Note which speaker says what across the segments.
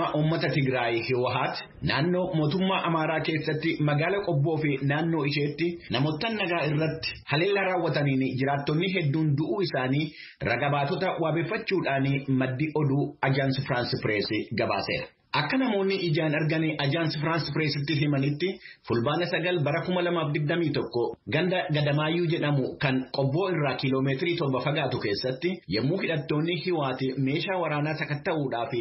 Speaker 1: Bilisummaa Uummata Tigraay Hiwaat naannoo mootummaa Amaaraa keessatti magaala Qobboo fi naannoo isheetti namoota nagaa irratti haleellaa raawwataniin jiraattonni hedduun du'uu isaanii raga baatota wabeeffachuudhaan maddi oduu Ajaans Firaans Pirees gabaaseera. Akka namoonni ijaan argan Ajaans Firaans Pireesitti himanitti Fulbaana 9 bara 2021 ganda Gadamaayyuu jedhamu kan Qobboo irraa kiiloomeetirii 7 fagaatu keessatti yommuu hidhattoonni Hiwaati meeshaa waraanaa sakatta'uudhaaf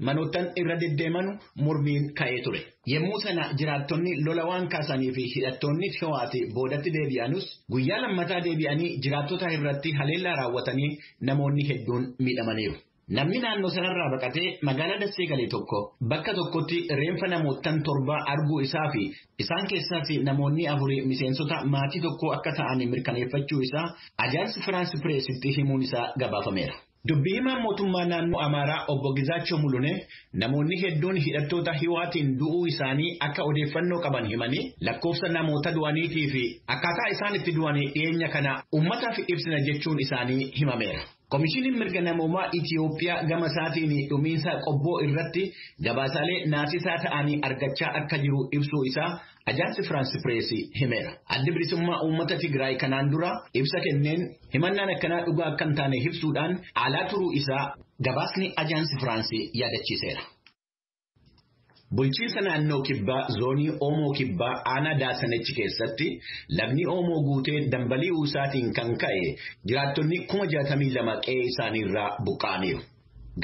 Speaker 1: manoottan irra deddeeman mormiin ka'ee ture. Yommuu sana jiraattonni lola waan kaasanii fi hidhattoonni Hiwaati boodatti deebi'anus guyyaa lammataa deebi'anii jiraattota irratti haleellaa raawwatanii namoonni hedduun miidhamaniiru. Namni naannoo sanarraa baqatee magaalaa Dassee gale tokko bakka tokkotti reenfa namoottan 7 arguu isaa fi isaan keessaas namoonni 4 miseensota maatii tokkoo akka ta'an mirkaneeffachuu isaa Ajaans Firaans Pireesitti himuun isaa gabaafameera. Dubbii himaan mootummaa naannoo Amaaraa obbo Gizaachoo Mulunee namoonni hedduun hidhattoota Hiwaatiin du'uu isaanii akka odeeffannoo qaban himanii lakkoofsa namoota du'aniitii fi akkaataa isaan itti du'anii dhiyeenya kana uummataaf ibsina jechuun isaanii himameera. Komishiniin mirga namoomaa Itiyoophiyaa gama isaatiin dhumiinsa Qobboo irratti gabaasaalee naasisaa ta'anii argachaa akka jiru ibsuu isaa Ajaansi Firaans Pirees himeera. Addi Bilisummaa Uummata Tigraay kanaan dura ibsa kenneen himannaan akkanaa dhugaa akka hin taane ibsuudhaan alaa turuu isaa gabaasni Ajaansi Firaans yaadachiiseera. Bulchiinsa naannoo Kibbaa zoonii Oomoo Kibbaa aanaa Daasanechi keessatti lagni Oomoo guutee dambali'uu isaatiin kan ka'e jiraattonni 62,000 qe'ee isaaniirraa buqqa'aniiru.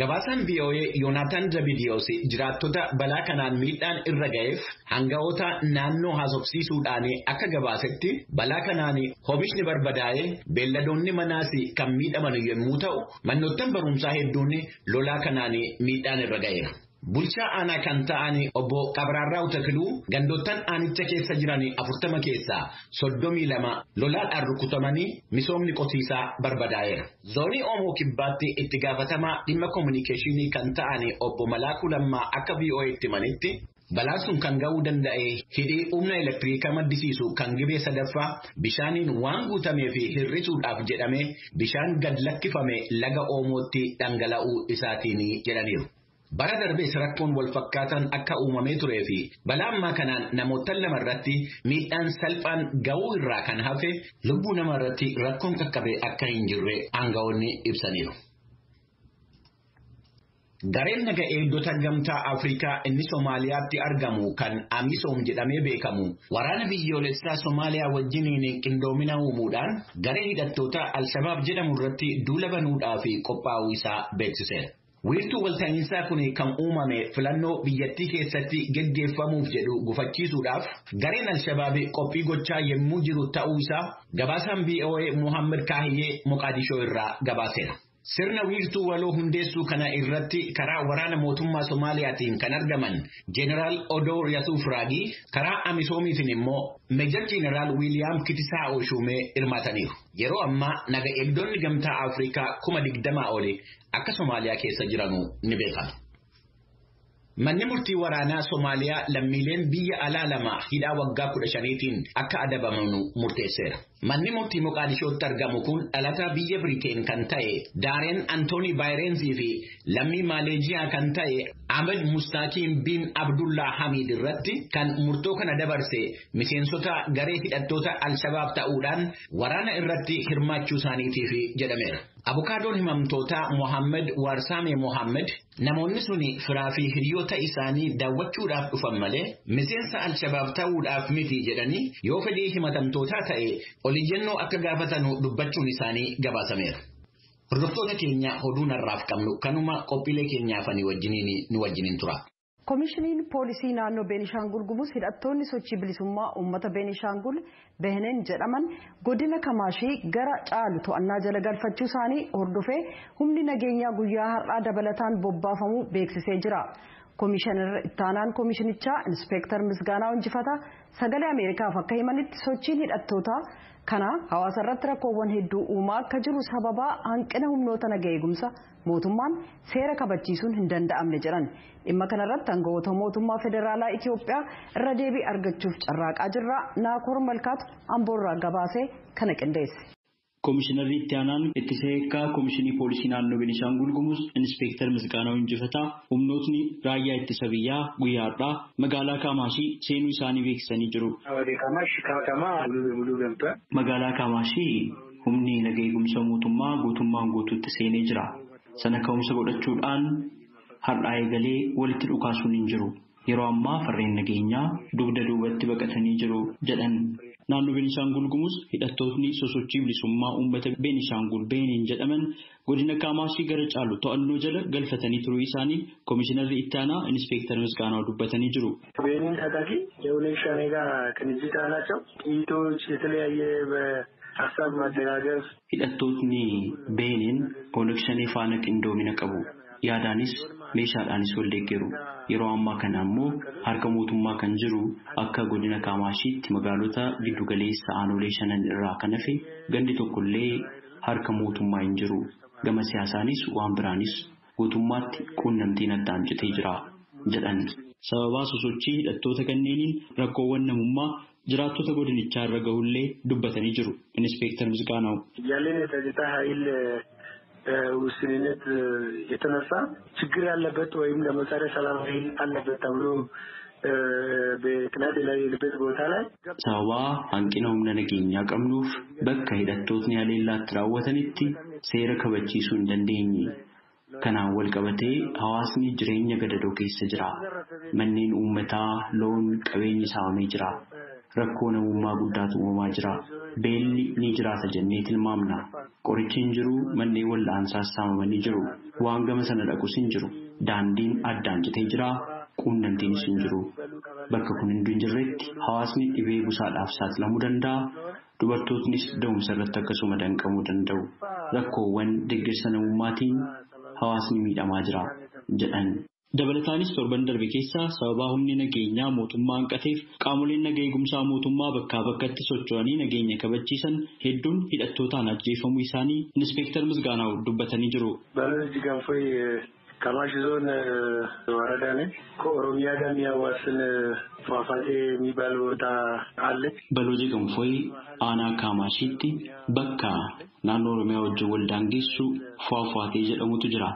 Speaker 1: Gabaasaan VOA Yoonaataan Zabidiyoos jiraattota balaa kanaan miidhaan irra ga'eef hanga'oota naannoo haasofsiisuudhaan akka gabaasetti balaa kanaan oomishni barbadaa'ee beelladoonni manaas kan miidhaman yommuu ta'u manoottan barumsaa hedduun lolaa kanaan miidhaan irra ga'eera. Bulchaa aanaa kan ta'an obbo Qabraarraa Takiluu gandoottan aanicha keessa jiran 40 keessaa 32 lolaadhaan rukutamanii misoomni qotiisaa barbadaa'eera. Zoonii Oomoo Kibbaatti itti gaafatamaa dhimma koominikeeshinii kan ta'an obbo Malaakuu Lammaa akka VOA'tti himanitti balaan sun kan ga'uu danda'e hidhii humna elektirikaa maddisiisu kan gibee sadaffaa bishaaniin waan guutamee fi hir'isuudhaaf jedhamee bishaan gad lakkifame laga Oomootti dhangala'uu isaatiin jedhaniiru. Bara darbees rakkoon wal fakkaataan akka uumamee turee fi balaa ammaa kanaan namoota lama irratti miidhaan salphaan ga'uu irraa kan hafe lubbuu nama irratti rakkoon qaqqabe akka hin jirre aanga'oonni ibsaniiru. Gareen naga eegdota gamtaa Afrikaa inni Somaaliyaatti argamu kan Amisoom jedhamee beekamu waraana biyyoolessaa Somaaliyaa wajjiniin qindoomina uumuudhaan garee hidhattoota Alshabaab jedhamu irratti duula banuudhaaf qophaa'uu isaa beeksiseera. Wiirtuu walta'iinsaa kun kan uumame filannoo biyyattii keessatti geggeeffamuuf jedhu gufachiisuudhaaf gareen Alshabaab qophii gochaa yommuu jiru ta'uu isaa gabaasaan VOA Muhammad Kaahiyyee Moqaadishoo irraa gabaaseera. Sirna wiirtuu waloo hundeessuu kana irratti karaa waraana mootummaa Soomaaliyaatiin kan argaman Jeneraal Odoo Yasuuf Raagii karaa Amisoomiitiin immoo Meejar Jeneraal Wiiliyaam Kitisaa Oshuumee hirmaataniiru. Yeroo ammaa naga eegdonni gamtaa Afrikaa 20,000 oli akka Soomaaliyaa keessa jiranuu ni beekama. Manni murtii waraanaa Soomaaliyaa lammiileen biyya alaa lama hidhaa waggaa 15tiin akka adabamanu murteesseera. Manni murtii Moqaadishootti argamu kun dhalataa biyya Biriteen kan ta'e Daareen Antoonii Baayirensii fi lammii Maaleejiyaa kan ta'e Ahmed Mustaakiin bin Abdullaa Hamid irratti kan murtoo kana dabarse miseensota garee hidhattoota Alshabaab ta'uudhaan waraana irratti hirmaachuu isaaniitiif jedhameera. Abukaadoon himamtootaa Mohaammed Waarsaame Mohaammed namoonni suni firaa fi hiriyoota isaanii daawwachuudhaaf dhufan malee miseensa Alshabaab ta'uudhaaf miti jedhanii yoo fedhii himatamtootaa ta'e oliyyannoo akka gaafatanu dubbachuun isaanii gabaasameera. Hordoftoota keenya oduu narraaf qabnu kanuma qophiilee keenyaafanii wajjiniin nu wajjiniin tura.
Speaker 2: Koomishiniin poolisii naannoo Beenishaangul Gumuz hidhattoonni sochii bilisummaa uummata Beenishaangul Behneen jedhaman godina Kamaashii gara caalu to'annaa jala galfachuu isaanii hordofee humni nageenyaa guyyaa har'aa dabalataan bobbaafamuu beeksisee jira. Koomishinar ittaanaan koomishinichaa Inspeektar Misgaanaa Injifataa sagalee Ameerikaaf akka himanitti sochiin hidhattoota kana hawaasa irratti rakkoowwan hedduu uumaa akka jiru sababaa hanqina humnoota naga eegumsa mootummaan seera kabachiisuun hin danda'amne jedhan. Dhimma kanarratti aangawoota mootummaa federaalaa Itiyoophiyaa irra deebii argachuuf carraaqaa jirra. Naakoor Malkaatu Amboorraa gabaasee kana qindeesse.
Speaker 3: Komishinarri itti aanaan ittisa eekkaa Komishinii Poolisii Naannoo Beenishaangul Gumuz Inspektar Misgaanaa Injifataa humnootni raayyaa ittisa biyyaa guyyaa har'aa magaalaa Kaamaashii seenuu isaanii beeksisanii jiru. Magaalaa Kaamaashii humni naga eegumsa mootummaa guutummaan guutuutti seenee jira. Sana ka'umsa godhachuudhaan har'aa eegalee walitti dhukaasuun hin jiru. Yeroo ammaa farreen nageenyaa dugda duubatti baqatanii jiru jedhan. Naannoo Beenishaangul Gumuz hidhattootni sosochii bilisummaa uummata Beenishaangul Beeniin jedhaman godina Kaamaashii gara caalu to'annoo jala galfatanii turuu isaanii Komishinarri itti aanaa Inspektar Misgaanaa dubbatanii jiru.
Speaker 4: ቤኒን ታጣቂ የኦነግ ሸኔ ጋር ቅንጅት አላቸው። ጥይቶች፣ የተለያየ በሀሳብ ማደጋገፍ
Speaker 3: Hidhattootni Beeniin Oonag Shanee faana qindoomina qabu. Yaadaanis meeshaadhaanis wal deeggaru. Yeroo ammaa kana ammoo harka mootummaa kan jiru akka godina Kaamaashiitti magaalota giddugaleessa aanolee shanan irraa kan hafe gandi tokkollee harka mootummaa hin jiru. Gama siyaasaanis waan biraanis guutummaatti quunnamtiin addaan citee jira jedhan. Sababaa sosochii hidhattoota kanneeniin rakkoowwan namummaa jiraattota godinichaa irra gahullee dubbatanii jiru. Inspektar Misgaanaw.
Speaker 4: ያለን የጸጥታ ኃይል ውስንነት የተነሳ ችግር ያለበት ወይም ለምሳሌ ሰላም ኃይል አለበት ተብሎ በጥናት የሌለበት ቦታ ላይ
Speaker 3: Sababaa hanqina humna nageenyaa qabnuuf bakka hidhattootni haleellaatti raawwatanitti seera kabachiisuu hin dandeenye. Kanaan wal qabatee hawaasni jireenya gadadoo keessa jira. Manneen uummataa loon qabeenyi saamamee jira. Rakkoo namummaa guddaatu uumamaa jira. Beelli ni jiraata jennee tilmaamna. Qorichi hin jiru, manneen wal'aansaas saamamanii jiru. Waan gama sana dhaqus hin jiru. Daandiin addaan citee jira. Quunnamtiinis hin jiru. Bakka kun hunduu hin jirretti hawaasni dhibee busaadhaaf saaxilamuu danda'a. Dubartootnis da'umsa irratti akkasuma danqamuu danda'u. Rakkoowwan deeggarsa namummaatiin hawaasni miidhamaa jira jedhan. Dabalataanis torban darbe keessa sababaa humni nageenyaa mootummaa hanqateef qaamoleen naga eegumsaa mootummaa bakkaa bakkatti socho'anii nageenya kabachiisan hedduun hidhattootaan ajjeefamuu isaanii Inspektar Misgaanaaw dubbatanii jiru.
Speaker 4: በለጅ ገንፎይ ከማሽ ዞን ወረዳ ነች። ከኦሮሚያ ጋር የሚያዋስን ፏፏቴ የሚባል ቦታ አለች።
Speaker 3: Balooje Ganfoy aanaa Kaamashiitti bakka naannoo Oromiyaa wajjin wal daangessu Fuwaafuwaatee jedhamutu jira.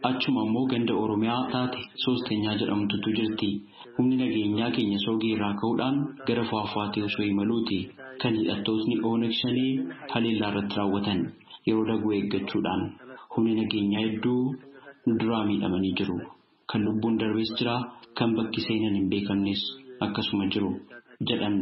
Speaker 3: Achuma immoo ganda Oromiyaa taate Soostenyaa jedhamtutu jirti. Humni nageenyaa keenya soogii irraa ka'uudhaan gara Fuwaafuwaatee osoo imaluuti kan hidhattootni Oonag Shanee haleellaa irratti raawwatan yeroo daguu eeggachuudhaan humni nageenyaa hedduu nu duraa miidhamanii jiru. Kan lubbuun darbees jira, kan bakki seenan hin beekamnes akkasuma jiru jedhan.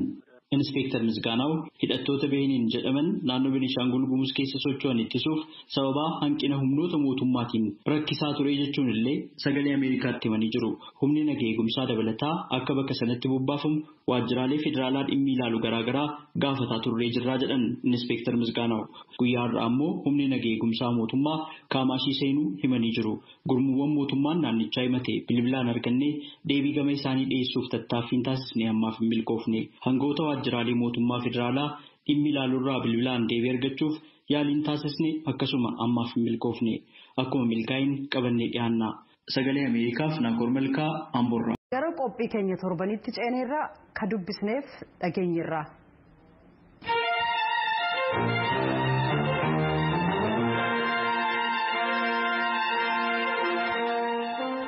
Speaker 3: Inspektar Misgaanaaw hidhattoota Beeniin jedhaman naannoo Beenishaangul Gumuz keessa socho'an ittisuuf sababaa hanqina humnoota mootummaatiin rakkisaa ture jechuun illee sagalee Ameerikaatti himanii jiru. Humni naga eegumsaa dabalataa akka bakka sanatti bobbaafamu waajjiraalee federaalaa dhimmi ilaalu garaagaraa gaafataa turree jirraa jedhan Inspektar Misgaanaaw. Guyyaa har'aa ammoo humni naga eegumsaa mootummaa Kaamaashii seenuu himanii jiru. Gurmuuwwan mootummaan naannichaa himate bilbilaan argannee deebii gama isaanii dhiyeessuuf tattaaffiin taasisne ammaaf hin milkoofne. Hangoota waajjiraalee mootummaa federaalaa dhimmi ilaaluurraa bilbilaan deebii argachuuf yaaliin taasisne akkasuma ammaaf hin milkoofne. Akkuma milkaa'in qabannee dhiyaanna. Sagalee Ameerikaaf Naakoor Malkaa Amboorraa.
Speaker 2: Gara qophii keenya torbanitti ceeneerraa ka dubbisneef dhageenyerraa.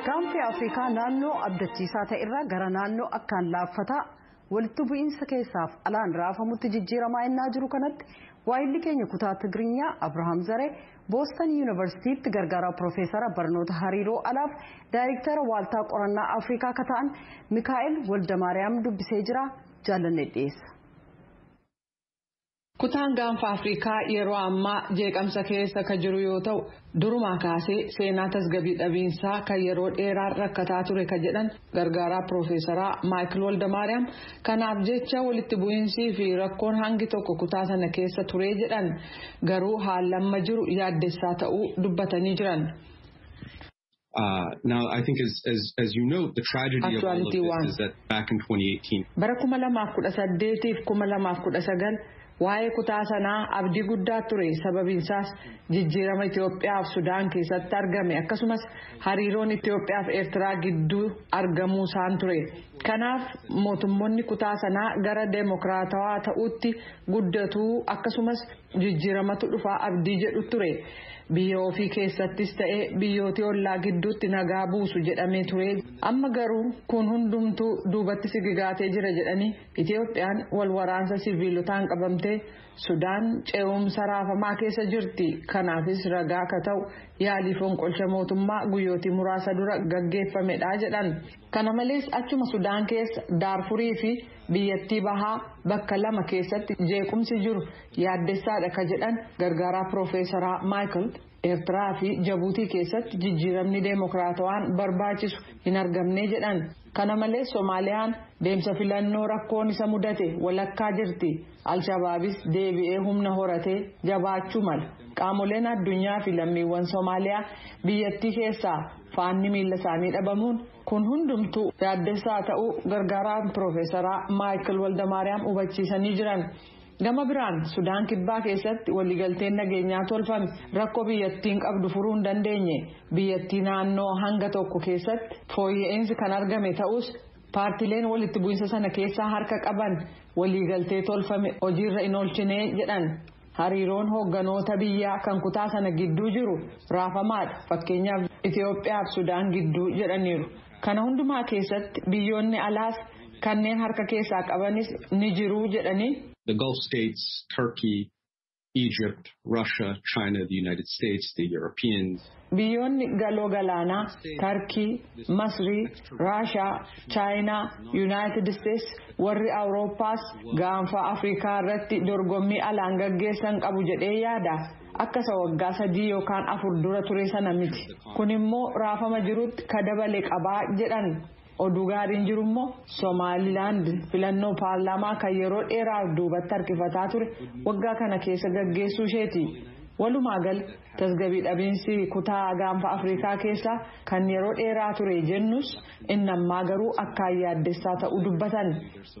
Speaker 2: Gaanfi Afrikaa naannoo abdachiisaa ta'e irraa gara naannoo akkaan laaffataa walitti bu'iinsa keessaaf alaan raafamutti jijjiiramaa innaa jiru kanatti waayilli keenya kutaa Tigiriinyaa Abrahaam Zaree Booston Yuunivarsiitiitti gargaaraa Piroofeesara barnoota hariiroo alaaf daayirektara waaltaa qorannaa Afrikaa akka ta'an Mikaa'el Waldamaariyaam dubbisee jira jaalannee dhiyeessa.
Speaker 5: Kutaan gaanfa Afrikaa yeroo ammaa jeeqamsa keessa kan jiru yoo ta'u durumaa kaasee seenaa tasgabbii dhabiinsaa kan yeroo dheeraa rakkataa ture kan jedhan gargaaraa Piroofeesaraa Maayikil Waldamaariyaam kanaaf jecha walitti bu'iinsii fi rakkoon hangi tokko kutaa sana keessa ture jedhan garuu haalli amma jiru yaaddessaa ta'uu dubbatanii jiran.
Speaker 6: Now, I think as you note, the tragedy of all of this is that back in 2018.
Speaker 5: Bara 2018 fi 2019 waa'ee kutaa sanaa abdii guddaa ture sababiinsaas jijjiirama Itoophiyaa fi Sudaan keessatti argame akkasumas hariiroon Itoophiyaa fi Eertiraa gidduu argamuu isaan ture. Kanaaf mootummoonni kutaa sanaa gara deemokiraatawaa ta'utti guddatuu akkasumas Jijjiiramatu dhufaa abdii jedhu ture. Biyya ofii keessattis ta'ee biyyoota ollaa gidduutti nagaa buusu jedhamee ture. Amma garuu kun hundumtuu duubatti sigigaatee jira jedhanii Itiyoophiyaan wal waraansa siviilotaan qabamtee Sudaan ce'umsa raafamaa keessa jirti. Kanaafis ragaa akka ta'u yaalii fonqolcha mootummaa guyyootii muraasa dura gaggeeffamedha jedhan. Kana malees achuma Sudaan keessa Daarfurii fi biyyattii bahaa bakka lama keessatti jeequmsi jiru yaaddessaadha ka jedhan gargaaraa Piroofeesaraa Maayikal. Eertiraa fi Jabuutii keessatti jijjiiramni deemokiraatawaan barbaachisu hin argamne jedhan. Kana malees Soomaaliyaan deemsa filannoo rakkoon isa mudate walakkaa jirti. Alshabaabis deebi'ee humna horatee jabaachuu mala. Qaamoleen addunyaa fi lammiiwwan Soomaaliyaa biyyattii keessaa faanni miila isaanii dhabamuun kun hundumtuu yaaddessaa ta'uu gargaaraan Piroofeesaraa Maayikal Waldamaariyaam hubachiisanii jiran. Gama biraan Sudaan kibbaa keessatti waliigalteen nageenyaa tolfame rakkoo biyyattiin qabdu furuu hin dandeenye. Biyyattii naannoo hanga tokko keessatti fooyya'insi kan argame ta'us paartileen walitti bu'insa sana keessaa harka qaban waliigaltee tolfame hojiirra hin oolchine jedhan. Hariiroon hoogganoota biyyaa kan kutaa sana gidduu jiru raafamaadha. Fakkeenyaaf Itiyoophiyaa fi Sudaan gidduu jedhaniiru. Kana hundumaa keessatti biyyoonni alaas kanneen harka keessaa qabanis ni jiru jedhanii.
Speaker 6: The Gulf states, Turkey, Egypt, Russia, China, the United States, the Europeans.
Speaker 5: Biyyoonni galoo galaanaa Tarkii, Masrii, Raashaa, Chaayinaa, Yuunaayitid Isteets warri Awurooppaas gaanfa Afrikaa irratti dorgommii alaan gaggeessan qabu jedhee yaada. Akka isa waggaa 3 yookaan 4 dura ture sana miti. Kun immoo raafama jirutti ka dabale qabaa jedhan. Oduu gaariin jiru immoo Somaalilaand filannoo paarlaamaa kan yeroo dheeraaf duubatti harkifataa ture waggaa kana keessa gaggeessuu isheeti. Walumaa gala tasgabbii dhabiinsi kutaa gaanfa Afrikaa keessaa kan yeroo dheeraa ture jennus inni ammaa garuu akkaan yaaddessaa ta'uu dubbatan.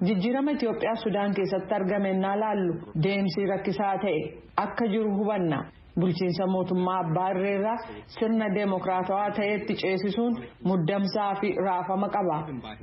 Speaker 5: Jijjiirama Itiyoophiyaa Sudaan keessatti argame ennaa laallu deemsi rakkisaa ta'e akka jiru hubanna. Bulchiinsa mootummaa abbaa irreerraa sirna deemokiraatawaa ta'etti ceesisuun muddamsaa fi raafama qaba.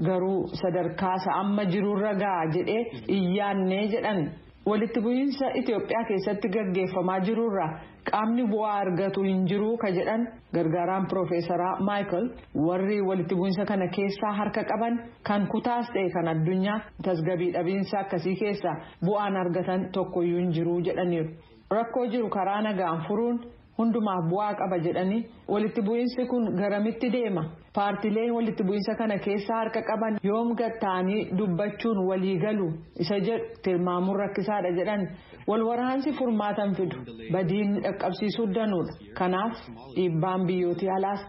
Speaker 5: Garuu sadarkaa isa amma jirurra ga'a jedhee iyyaannee jedhan. Walitti bu'iinsa Itiyoophiyaa keessatti gaggeeffamaa jirurra qaamni bu'aa argatu hin jiru ka jedhan gargaaraan Piroofeesaraa Maayikal warri walitti bu'iinsa kana keessaa harka qaban kan kutaas ta'e kan addunyaa tasgabbii dhabiinsa akkasii keessaa bu'aan argatan tokkoyyuu hin jiru jedhaniiru. Rakkoo jiru karaa nagaan furuun hundumaaf bu'aa qaba jedhanii walitti bu'iinsi kun garamitti deema? Paartileen walitti bu'iinsa kana keessaa harka qaban yoom gatta'anii dubbachuun walii galu isa jedhu tilmaamuun rakkisaadha jedhan. Wal waraansi furmaatan fidu badiin dhaqqabsiisuu danuudha. Kanaaf dhiibbaan biyyootii alaas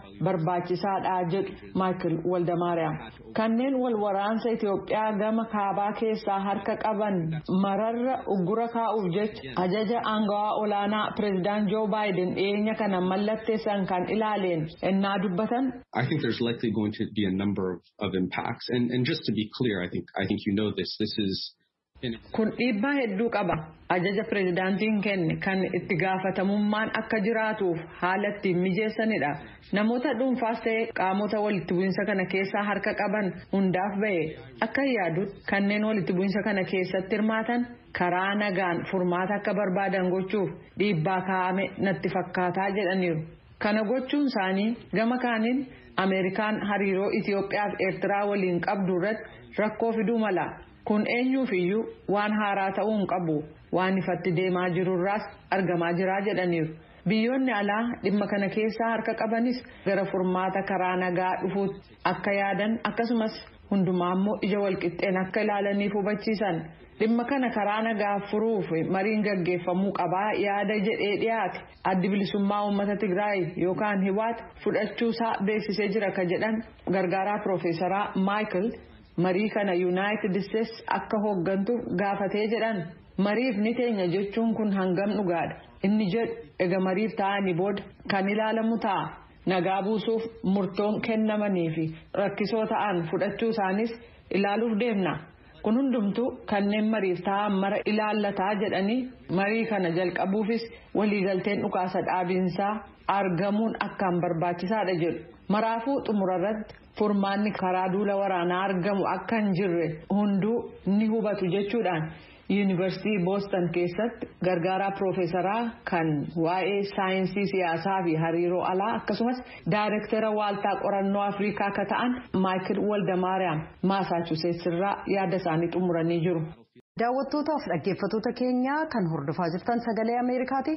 Speaker 5: barbaachisaadha jedhu Maayikal Waldamaariyaam. Kanneen wal waraansa Itiyoophiyaa gama kaabaa keessaa harka qaban mararra uggura kaa'uuf jecha ajaja aangawaa olaanaa pireezidaant Joo Baayiden dhiyeenya kana mallatteessan kan ilaaleen ennaa dubbatan.
Speaker 6: I think there's likely going to be a number of impacts. And just to be clear, I think you know this. This is
Speaker 5: Kun dhiibbaa hedduu qaba. Ajaja pireezidaantiin kenne kan itti gaafatamummaan akka jiraatuuf haala ittiin mijeessanidha. Namoota dhuunfaas ta'e qaamota walitti bu'insa kana keessaa harka qaban hundaaf ba'e. Akka yaadutti kanneen walitti bu'insa kana keessatti hirmaatan karaa nagaan furmaata akka barbaadan gochuuf dhiibbaa kaa'ame natti fakkaataa jedhaniiru. Kana gochuun isaanii gama kaaniin Ameerikaan hariiroo Itiyoophiyaa fi Eertiraa waliin qabdu irratti rakkoo fiduu mala. Kun eenyuuf iyyuu waan haaraa ta'uu hin qabu. Waan ifatti deemaa jirurraas argamaa jira jedhaniiru. Biyyoonni alaa dhimma kana keessaa harka qabanis gara furmaata karaa nagaa dhufuutti akka yaadan akkasumas hundumaa immoo ija walqixxeen akka ilaalaniif hubachiisan. Dhimma kana karaa nagaa furuuf mariin gaggeeffamuu qabaa yaada jedhee dhiyaate addi bilisummaa uummata Tigraay yookaan Hiwaat fudhachuusaa beeksisee jira ka jedhan gargaaraa Piroofeesaraa Maayikal. Marii kana Yuunaayitid Isteets akka hooggantuuf gaafatee jedhan. Mariif ni teenya jechuun kun hangam dhugaadha. Inni jedhu ega mariif ta'anii booda kan ilaalamu ta'a. Nagaa buusuuf murtoon kennamanii fi rakkisoo ta'an fudhachuu isaanis ilaaluuf deemna. Kun hundumtuu kanneen mariif ta'an mara ilaallataa jedhanii marii kana jalqabuufis waliigalteen dhukaasa dhaabiinsaa argamuun akkaan barbaachisaadha jedhu. Maraafuu xumurarratti furmaanni karaa duula waraanaa argamu akka hin jirre hunduu ni hubatu jechuudhaan Yuunivarsiitii Booston keessatti gargaaraa piroofeesaraa kan waa'ee saayinsii siyaasaa fi hariiroo alaa akkasumas daayirektara waaltaa qorannoo Afrikaa akka ta'an Maayikil Waldamaariyaam Maasaachuseets irraa yaada isaanii xumuranii jiru.
Speaker 2: Daawwattootaaf dhaggeeffattoota keenya kan hordofaa jirtan sagalee Ameerikaati.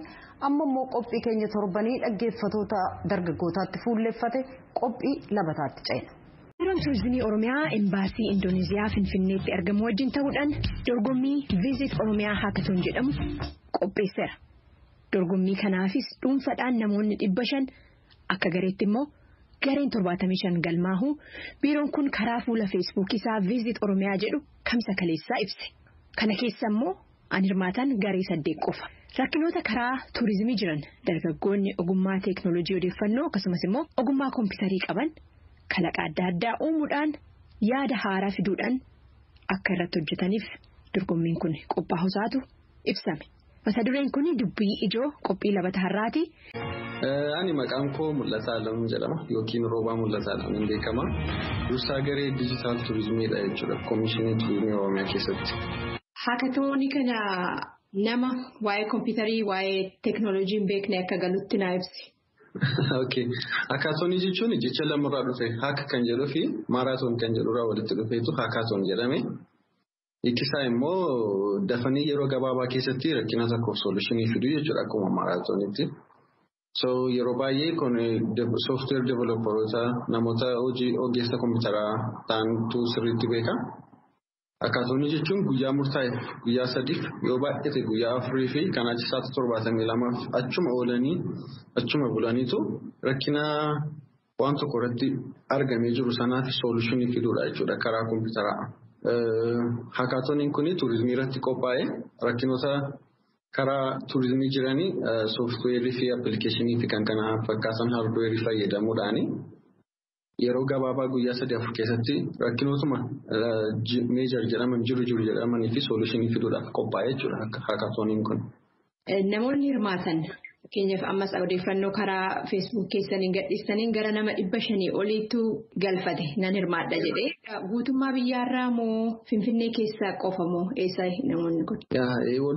Speaker 2: Amma immoo qophii keenya torbanii dhaggeeffattoota dargaggootaatti fuulleffate qophii labataatti ceena.
Speaker 7: Biiroon Turizimii Oromiyaa Embaasii Indoneeziyaa Finfinneetti argamu wajjin ta'uudhaan dorgommii Viizit Oromiyaa Haakatoon jedhamu qopheesseera. Dorgommii kanaafis dhuunfaadhaan namoonni 500 akka gareetti immoo gareen 75 galmaahuu biiroon kun karaa fuula feesbuukii isaa Viizit Oromiyaa jedhu kamsa kaleessaa ibse. Kana keessa immoo an hirmaatan garee 8 qofa. Rakkinoota karaa turizimii jiran dargaggoonni ogummaa teeknooloojii odeeffannoo akkasumas immoo ogummaa kompiitarii qaban. Kalaqa adda addaa uumuudhaan yaada haaraa fiduudhaan akka irratti hojjetaniif dorgommiin kun qophaa'uu isaatu ibsame. Mata dureen kun dubbii ijoo qophii labata har'aati.
Speaker 6: Ani maqaan koo Mul'ataa Alamuu jedhama yookiin Roobaa Mul'ataa Alamuun beekama. Dursaa garee diijitaal turizimiidha jechuudha Koomishinii Turizimii Oromiyaa keessatti.
Speaker 7: Haakatoonii kana nama waa'ee kompiitarii waa'ee teeknooloojii hin beekne akka galutti naa ibsi.
Speaker 6: Okay. Haakaatoonii jechuun jecha lamarraa dhufe haaka kan jedhuu fi maaraatoon kan jedhurraa walitti dhufeetu haakaatoon jedhame. Hiikisaa immoo dafanii yeroo gabaabaa keessatti rakkina tokkoof soolushinii fiduu jechuudha akkuma maaraatoonitti. So yeroo baay'ee kun sooftiweer developperoota namoota hojii ogeessa kompiitaraa ta'antu sirriitti beeka. Haakaatoonii jechuun guyyaa murtaa'eef guyyaa 3 yoo baay'ate guyyaa 4 fi kan achi sa'aatii 72 achuma oolanii achuma bulaniitu rakkina waan tokko irratti argamee jiru sanaaf soolushinii fiduudha jechuudha karaa kompiitaraa. Haakaatooniin kun turizimii irratti qophaa'ee rakkinoota karaa turizimii jiranii sooftiweerii fi appilikeeshinii fi kan kana fakkaatan haardweerii fayyadamuudhaani. Yeroo gabaabaa guyyaa 3-4 keessatti rakkinootuma meejar jedhaman jiru jedhamanii fi soolushinii fiduudhaaf qophaa'ee jechuudha haakaatooniin kun.
Speaker 7: Namoonni hirmaatan fakkeenyaaf ammas odeeffannoo karaa feesbuuk keessaniin gadhiistaniin gara nama 500 oliitu galfate nan hirmaadha jedhee guutummaa biyyaarraa moo Finfinnee keessaa qofa moo eessa namoonni kun?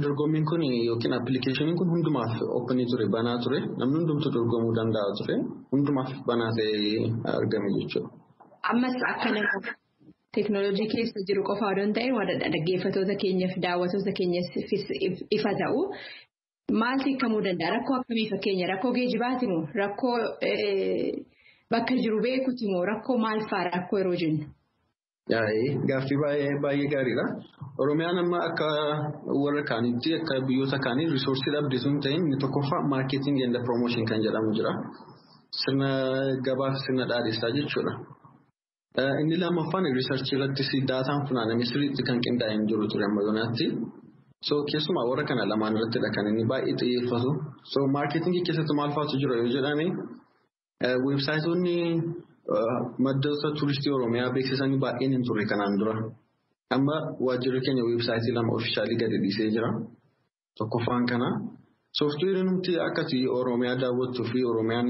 Speaker 6: Dorgommiin kun yookiin appilikeeshiniin kun hundumaaf ooppenii ture banaa ture namni hundumtu dorgomuu danda'a ture hundumaaf banaa ta'ee argame jechuudha.
Speaker 7: Ammas akka nama teeknooloojii keessa jiru qofa odoo hin ta'in waan dhaggeeffattoota keenyaaf daawwattoota keenyaaf ifa ta'u. Maaltu hiikamuu danda'a? Rakkoo akkamii fakkeenya? Rakkoo geejibaati moo? Rakkoo bakka jiru beekuti moo? Rakkoo maal fa'aa rakkoo yeroo jennu?
Speaker 6: Gaaffii baay'ee gaariidha. Oromiyaan amma akka warra kaaniitti akka biyyoota kaanii riisoorsii dhabde sun ta'in inni tokkoffaa maarkeeting and promotion kan jedhamu jira. Sirna gabaa fi sirna dhaadessaa jechuudha. Inni lammaffaan riisarchii irrattis daataan funaaname sirriitti kan qindaa'e hin jiru ture amma yoonaatti. So keessumaa warra kana lamaan irrattidha kan inni baay'ee xiyyeeffatu. So maarkeetingii keessatti maal fa'aatu jira yoo jedhame weebsaayitoonni maddoota turistii Oromiyaa beeksisanii baay'een hin turre kanaan dura. Amma waajjirri keenya weebsaayitii 2 ofiishaalii gadi dhiisee jira. Tokkoffaan kana. Sooftiweeriin nuti akkasii Oromiyaa daawwattuu fi Oromiyaan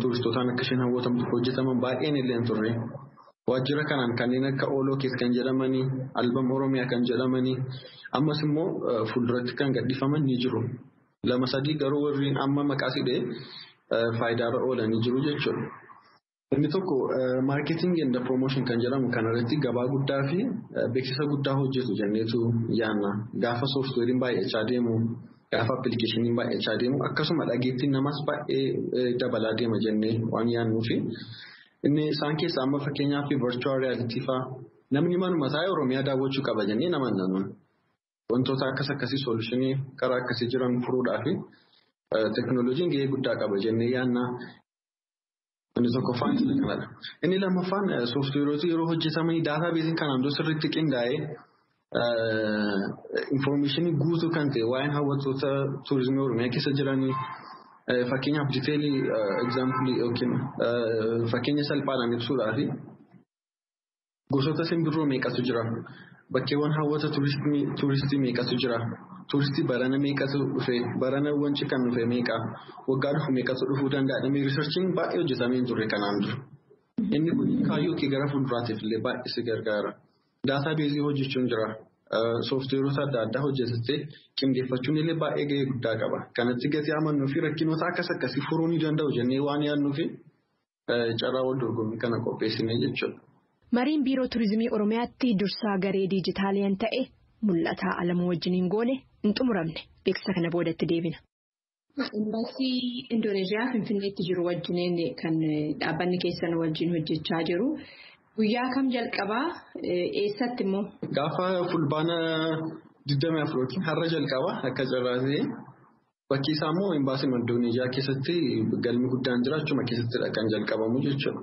Speaker 6: turistootaan akka isheen hawwatamtu hojjetaman baay'een illee hin turre. Waajjira kanaan kanneen akka Ooloo keessa kan jedhamanii, Albam Oromiyaa kan jedhamanii, ammas immoo fuulduratti kan gadhiifaman ni jiru. 2, 3 garuu warri amma maqaa sidhee faayidaarra oolanii jiru jechuudha. Inni tokko maarkeeting and promotion kan jedhamu kanarratti gabaa guddaa fi beeksisa guddaa hojjetu jenneetu yaanna. Gaafa sooftiweeriin baay'achaa deemu, gaafa appilikeeshiniin baay'achaa deemu, akkasuma dhageettiin namaas baay'ee dabalaa deema jennee waan yaannuufi. Inni isaan keessaa amma fakkeenyaaf virtual reality fa'aa namni manuma taa'ee Oromiyaa daawwachuu qaba jennee nama nanuun wantoota akkas akkasii soolushinii karaa akkasii jiran furuudhaaf teeknooloojiin gahee guddaa qaba jennee yaanna. Inni tokkoffaan isa kanadha. Inni lammaffaan sooftiweerota yeroo hojjetamanii daataa beeziin kanaan dura sirriitti qindaa'ee infoormeeshinii guutuu kan ta'e waa'een hawwattoota turizimii Oromiyaa keessa jiranii. Fakkeenyaaf diteelii egzaampilii yookiin fakkeenya salphaadhaan ibsuudhaaf gosoota simbirroo meeqatu jira? Bakkeewwan hawwata turistii meeqatu jira? Turistii barana meeqatu dhufe? Barana wanci kan dhufe meeqa? Waggaa dhufu meeqatu dhufuu danda'a? Riisarchiin baay'ee hojjetamee hin turre kanaan dura. Inni kun kaayyoo kee gara fuulduraatiif illee baay'ee si gargaara. Daataa beezii hojjechuun jira. Sooftiweerota adda addaa hojjetattee qindeeffachuun illee baay'ee gahee guddaa qaba. Kanatti gatii amannuu fi rakkinoota akkas akkasii furuu ni danda'u jennee waan yaadnuu fi carraa wal dorgommii kana qopheessine jechuudha.
Speaker 7: Mariin Biiroo Turizimii Oromiyaatti dursaa garee diijitaaliyaan ta'e Mul'ataa Alamuu wajjiniin goone hin xumuramne beeksisa kana boodatti deebina.
Speaker 8: Imbaasii Indoneeziyaa Finfinneetti jiru wajjiniin kan dhaabbanni keessan wajjin hojjechaa jiru. Guyyaa kam jalqabaa? Eessatti immoo?
Speaker 6: Gaafa fulbaana 24 yookiin har'a jalqabaa akka carraa ta'e bakki isaa immoo imbaasii Indoneeziyaa keessatti galmi guddaan jira achuma keessattidha kan jalqabamu jechuudha.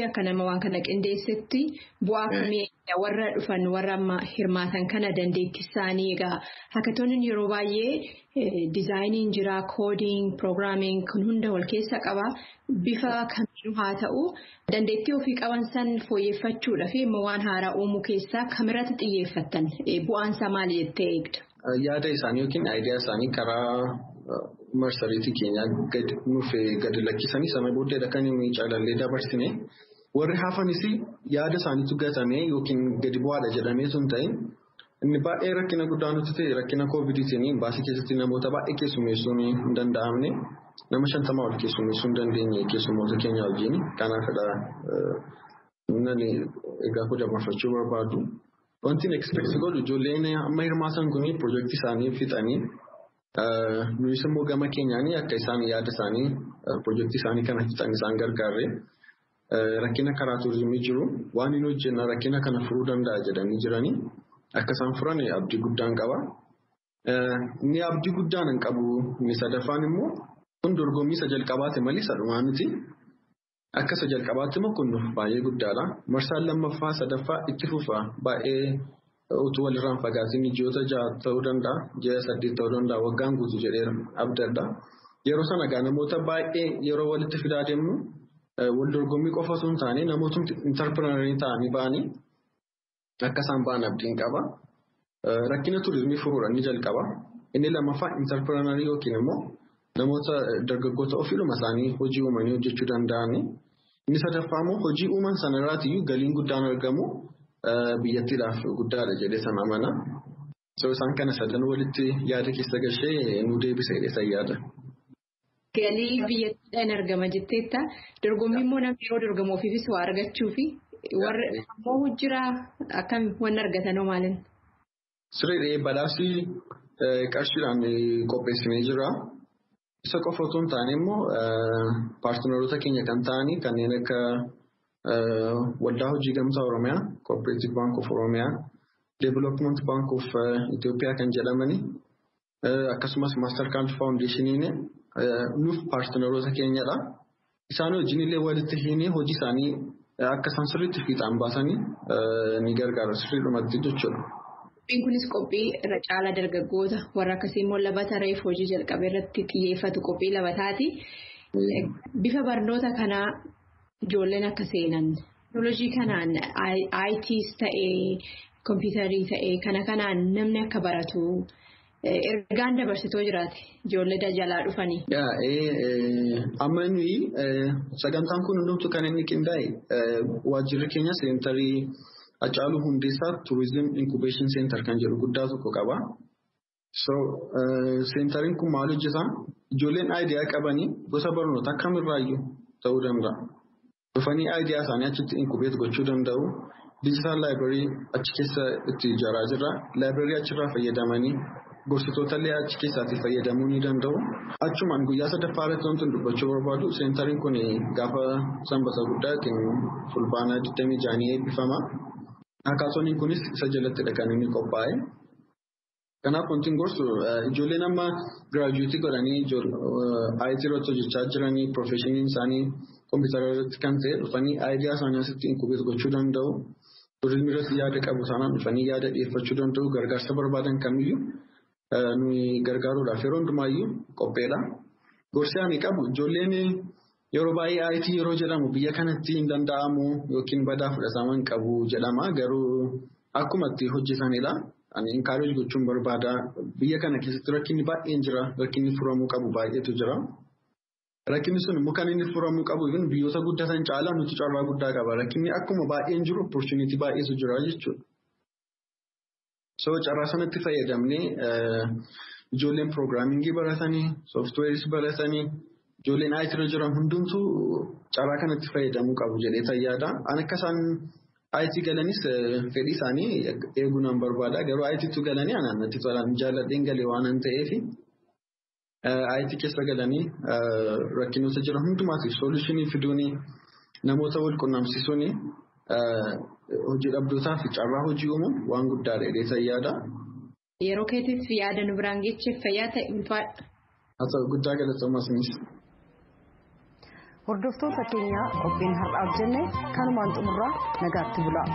Speaker 8: Akka nama waan kana qindeessetti bu'aa akkamii warra dhufan warra amma hirmaatan kana dandeettii isaanii egaa hackatoniin yeroo baay'ee diizaayiniin jira koodiing piroogiraamiing kun hunda wal keessa qaba bifa kamiinuu haa ta'u dandeettii ofii qaban san fooyyeffachuudha fi immoo waan haaraa uumuu keessaa kamirratti xiyyeeffattan bu'aansaa maali jettee eegda?
Speaker 6: Yaada isaanii yookiin aayidiyaa isaanii karaa marsariitii keenyaa gadi nuuf gadi lakkisanii sana booddeedha kan inni calallee dabarsine. Warri hafanis yaada isaaniitu gatamee yookiin gadi bu'aadha jedhamee sun ta'in inni baay'ee rakkina guddaa nuti ta'e rakkina koovidiitiin imbaasii keessatti namoota baay'ee keessummeessuun hin danda'amne nama 50 ol keessummeessuu hin dandeenye keessummoota keenya wajjin kanaafidha nani egaa koo dabarfachuu barbaadu. Wanti expect godhu ijoolleen amma hirmaatan kun piroojeektii isaanii fixanii nuyis immoo gama keenyaanii akka isaan yaada isaanii piroojeektii isaanii kana fixan isaan gargaarre rakkina karaa turizimii jiru waan hin hojjenna rakkina kana furuu danda'a jedhanii jiranii akka isaan furan abdii guddaan qaba. Inni abdii guddaan hin qabu inni sadaffaan immoo kun dorgommii isa jalqabaati malee isa dhumaa miti. Akka isa jalqabaatti immoo kun baay'ee guddaadha. Marsaan lammaffaa sadaffaa itti fufa baay'ee utuu walirraan fagaatiin ji'oota 6 ta'uu danda'a, ji'a 8 ta'uu danda'a, waggaan guutuu jedhee abdadha. Yeroo sana egaa namoota baay'ee yeroo walitti fidaa deemnu wal dorgommii qofa osoo hin taane namoota intarpirinarii ta'anii ba'anii akka isaan ba'an abdiin qaba. Rakkina turizimii furuudha ni jalqaba. Inni lammaffaa intarpirinarii yookiin immoo namoota dargaggoota ofiidhuma isaanii hojii uumanii hojjechuu danda'ani. Inni sadaffaa immoo hojii uuman sanarraatiyyuu galiin guddaan argamu biyyattiidhaaf guddaadha jedhee sana amana. So isaan kana sadan walitti yaada keessa gashee nu deebisa jedhee san yaada.
Speaker 8: Galii biyyattiidhaan argama jetteetta. Dorgommii immoo namni yeroo dorgomu ofiifis waa argachuu fi warra immoo jira akkam wanni argatanoo maalin?
Speaker 6: Sirriidha badhaasni qarshiidhaan qopheessinee jira. Isa qofa osoo hin taane immoo paartinaroota keenya kan ta'anii kanneen akka Waldaa Hojii Gamtaa Oromiyaa, Cooperative Bank of Oromiyaa, Development Bank of Itoophiyaa kan jedhamani akkasumas Mastercard Foundationiin nuuf paartinaroota keenyadha. Isaan wajjin illee walitti hiinee hojii isaanii akka isaan sirriitti fiixaan baasanii ni gargaara sirriidhumatti jechuudha.
Speaker 8: Qophiin kunis qophii irra caalaa dargaggoota warra akkasii immoo labata reef hojii jalqabee irratti xiyyeeffatu qophii labataati. Bifa barnoota kanaa ijoolleen akka seenan teeknooloojii kanaan ITs ta'ee kompiitarii ta'ee kana kanaan namni akka baratu ergaan dabarsitoo jiraate ijoollee jalaa dhufanii.
Speaker 6: Amma nuyi sagantaan kun hundumtu kan inni qindaa'e waajjirri keenya seentarii. Hacaaluu Hundeessaa Tourism Incubation Center kan jedhu guddaa tokko qaba. So seentariin kun maal hojjetaa? Ijoolleen aayidiyaa qabanii gosa barnootaa kamirraayyuu ta'uu danda'a. Dhufanii aayidiyaa isaanii achitti inkubeet gochuu danda'u. Diijitaal laayibireerii achi keessa itti ijaaraa jirra. Laayibireerii achirraa fayyadamanii gorsitoota illee achi keessaatti fayyadamuu ni danda'u. Achumaan guyyaa sadaffaa irratti wanti dubbachuu barbaadu seentariin kun gaafa sanbata guddaa yookiin fulbaana 26 eebbifama. Hackathoniin kunis isa jalattidha kan inni qophaa'e. Kanaaf wanti gorsu ijoolleen amma giraajuweetii godhanii IT irratti hojjechaa jiranii piroofeeshiniin isaanii kompiitara irratti kan ta'e dhufanii aayidiyaa isaanii asitti inkubeet gochuu danda'u. Turizimii irratti yaada qabu sanaan dhufanii yaada dhiyeeffachuu danda'u. Gargaarsa barbaadan kamiyyuu nuyi gargaaruudhaaf yeroo hundumaayyuu qopheedha. Gorsi ani qabu ijoolleen yeroo baay'ee IT yeroo jedhamu biyya kanatti hin danda'amu yookiin badaa fudhatama hin qabu jedhama. Garuu akkuma itti hojjetanidha. Ani encourage gochuun barbaada. Biyya kana keessatti rakkinni baay'een jira. Rakkinni furamuu qabu baay'eetu jira. Rakkinni sun immoo kan inni furamuu qabu biyyoota guddatan caalaa nuti carraa guddaa qaba. Rakkinni akkuma baay'een jiru opportunity baay'eetu jira jechuudha. So carraa sanatti fayyadamnee ijoolleen piroogiraamingii baratanii, sooftiweeris baratanii, ijoolleen IT irra jiran hundumtuu carraa kanatti fayyadamuu qabu jedhee yaada. An akka isaan IT galanis fedhii isaanii eeguu nan barbaada. Garuu ITtu galanii anaan natti tolaan jaalladheen galee waan an ta'eef IT keessa galanii rakkinoota jiran hundumaatiif soolushinii fiduuni namoota wal qunnamsiisuuni hojii dhabdootaaf carraa hojii uumuun waan guddaadha jedhee yaada.
Speaker 8: Yeroo keetiif yaada nu biraan geecheef fayyaa ta'e ulfaadha.
Speaker 6: Haa ta'u guddaa galatoomaa isinis.
Speaker 2: Hordoftoota keenya qophiin har'aaf jenne kanumaan xumurraa nagaatti bulaa.